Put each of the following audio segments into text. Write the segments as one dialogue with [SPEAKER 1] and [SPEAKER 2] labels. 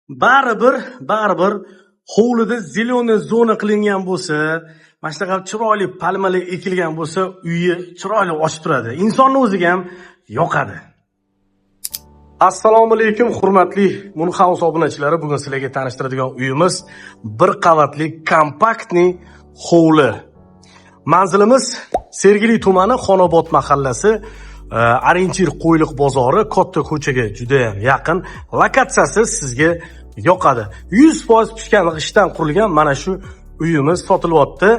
[SPEAKER 1] Baribir hovlida зеленый zona qilingan bo'lsa, mana shunaqa chiroyli palmalar ekilgan bo'lsa, uyi chiroyli ochib turadi. Insonni o'ziga ham yoqadi. Assalomu alaykum hurmatli Moon House obunachilari. Bugun sizlarga tanishtiradigan uyimiz bir qavatli kompaktniy hovli. Manzilimiz Sergeli tumani Xonobod mahallasi, Orentir Qo'yliq bozori, katta ko'chaga juda ham yaqin. Lokatsiyasi sizga yoqadi. 100% pishgan g'ishtdan qurilgan mana shu uyimiz sotilyapti.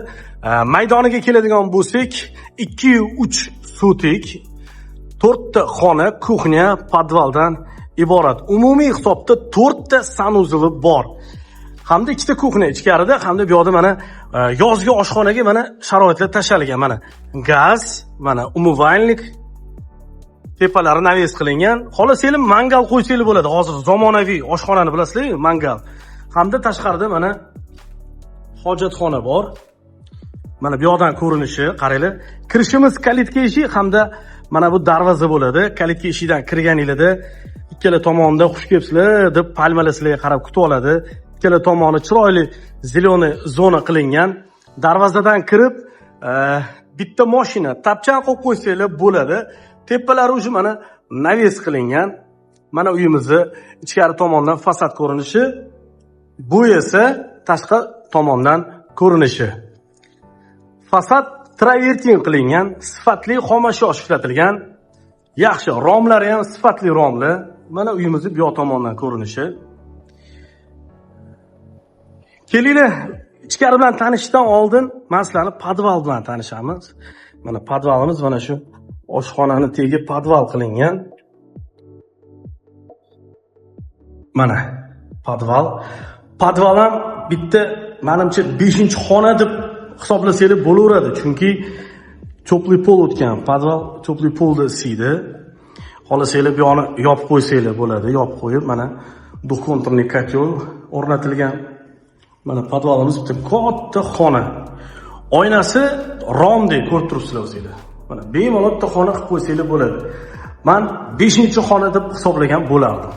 [SPEAKER 1] Maydoniga keladigan bo'lsak, 2-3 sotik, 4 ta xona, kuxnya, podvaldan iborat. Umumiy hisobda 4 ta sanuzeli bor. Hamda 2 ta kuxnya ichkarida, hamda bu yoqda mana yozgi oshxonaga mana sharoitlar tashalgan. Mana gaz, mana умывальник, tepalari naves qilingan. Xohlasanglar mangal qo'ysanglar bo'ladi. Hozir zamonaviy oshxonani bilasizlar, mangal. Hamda tashqarida mana hojatxona bor. Mana bu yoqdan ko'rinishi, qaranglar. Kirishimiz kalitka eshik hamda mana bu darvoza bo'ladi. Kalitka eshigidan kirganingizda ikkala tomonda xush kelibsizlar deb palmalar sizlarga qarab kutib oladi. Ikkala tomoni chiroyli зеленый zona qilingan. Darvozadan kirib, bitta mashina, tapchan qo'yib qo'ysanglar bo'ladi. Tepalari уже mana naves qilingan. Mana uyimizni ichkari tomondan fasad ko'rinishi, bu esa tashqi tomondan ko'rinishi. Fasad travertin qilingan, sifatli xomashyo ishlatilgan. Yaxshi, romlari ham sifatli romlar. Mana uyimizni bu yoq tomondan ko'rinishi. Kelinglar, ichkari bilan tanishishdan oldin men sizlarni podval bilan tanishamiz. Mana podvalimiz mana shu oshxonani tegi podval qilingan. Mana podval. Podval ham bitta menimcha 5-xona deb hisoblasanglar bo'laveradi, chunki topli pol o'tgan. Podval topli polda isiydi. Xohlasanglar bu yoqni yopib qo'ysanglar bo'ladi. Yopib qo'yib mana двухконтурный котел o'rnatilgan. Mana podvalimiz bitta katta xona. Oynasi romdek ko'rib turibsizlar o'zinglar. Mana bemalol bitta xona qilib qo'ysanglar bo'ladi. Men 5-xona deb hisoblagan bo'lardim.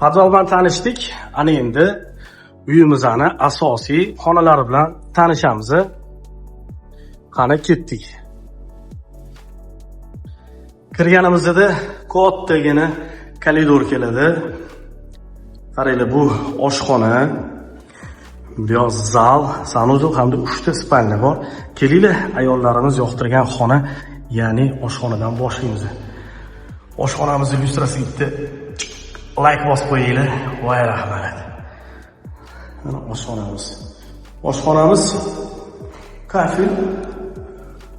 [SPEAKER 1] Podval bilan tanishdik. Ana endi uyimizni asosiy xonalari bilan tanishamiz. Qani ketdik. Kirganimizda kattagina koridor keladi. Qaranglar, bu oshxona, bu yoq zal, sanuzel hamda 3 ta spalni bor. Kelinglar, ayollarimiz yoqtirgan xona, ya'ni oshxonadan boshlaymiz. Oshxonamizni lyustrasiga bitta like bosib qo'yinglar. Voy rahmat. Mana oshxonamiz. Oshxonamiz kafel,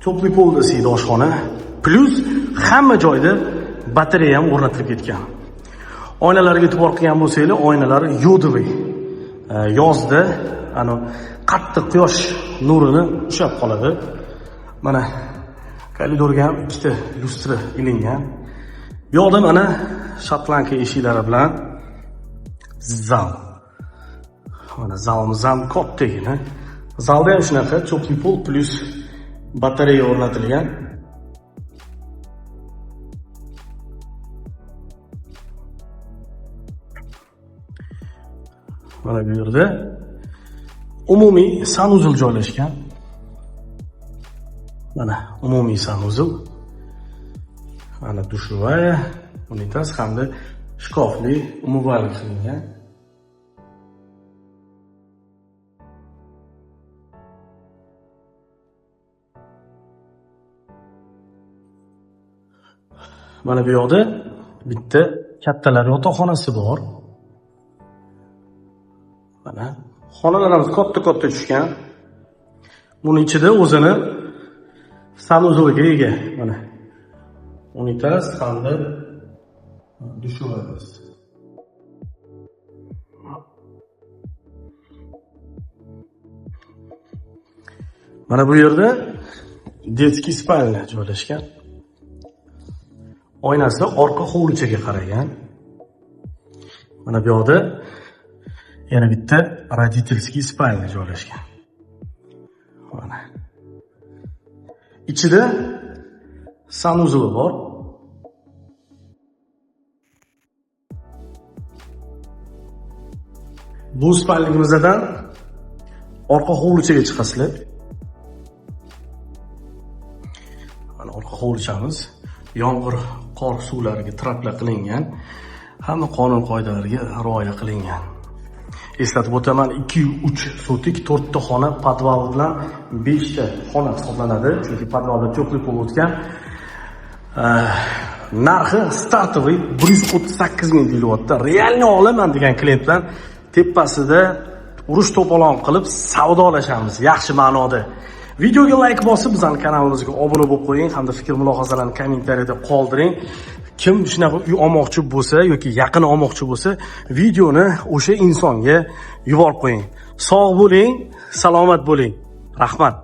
[SPEAKER 1] topli polda isiydi oshxona. Plus hamma joyda batareya ham o'rnatilib ketgan. Oynalarga e'tibor qilgan bo'lsanglar, oynalari yodovый. Yozda ana qattiq quyosh nurini ushlab qoladi. Mana koridorga ham 2 ta lyustra ilingan. Bu yoqda mana shotlanka eshiklari bilan zal. Mana zalimiz ham kattagina. Zalda ham shunaqa topli pol plus batareya o'rnatilgan. Mana bu yerda umumiy sanuzel joylashgan. Mana umumiy sanuzel. Mana dushovая, unitaz hamda shkafli умывальник qilingan. Mana bu yoqda bitta kattalar yotoqxonasi bor. Mana xonalarimiz katta-katta tushgan. Buning ichida o'zini sanuzeliga ega. Mana unitaz hamda dushovamiz. Mana bu yerda детский спальня joylashgan. Oynasi orqa hovlichaga qaragan. Mana bu yoqda yana bitta родительский спальня joylashgan. Mana. Ichida sanuzeli bor. Bu спальник imizdan orqa hovlichaga chiqasizlar. Mana orqa hovlichamiz yomg'ir, qor suvlariga traplar qilingan. Hamma qonun qoidalarga rioya qilingan. Eslatib o'taman, 2-3 sotik, 4 ta xona, podval bilan 5 ta xona hisoblanadi, chunki podvalda тёплый pol o'tgan. Narxi стартовый 138 ming deyilyapti. Реальный olaman degan klient bilan tepasida urush to'polon qilib savdolashamiz, yaxshi ma'noda. Videoga layk bosib, bizning kanalimizga obuna bo'lib qo'ying hamda fikr mulohazalarni kommentariyada qoldiring. Kim shunaqa uy olmoqchi bo'lsa yoki yaqin olmoqchi bo'lsa, videoni o'sha insonga yuborib qo'ying. Sog' bo'ling, salomat bo'ling. Rahmat.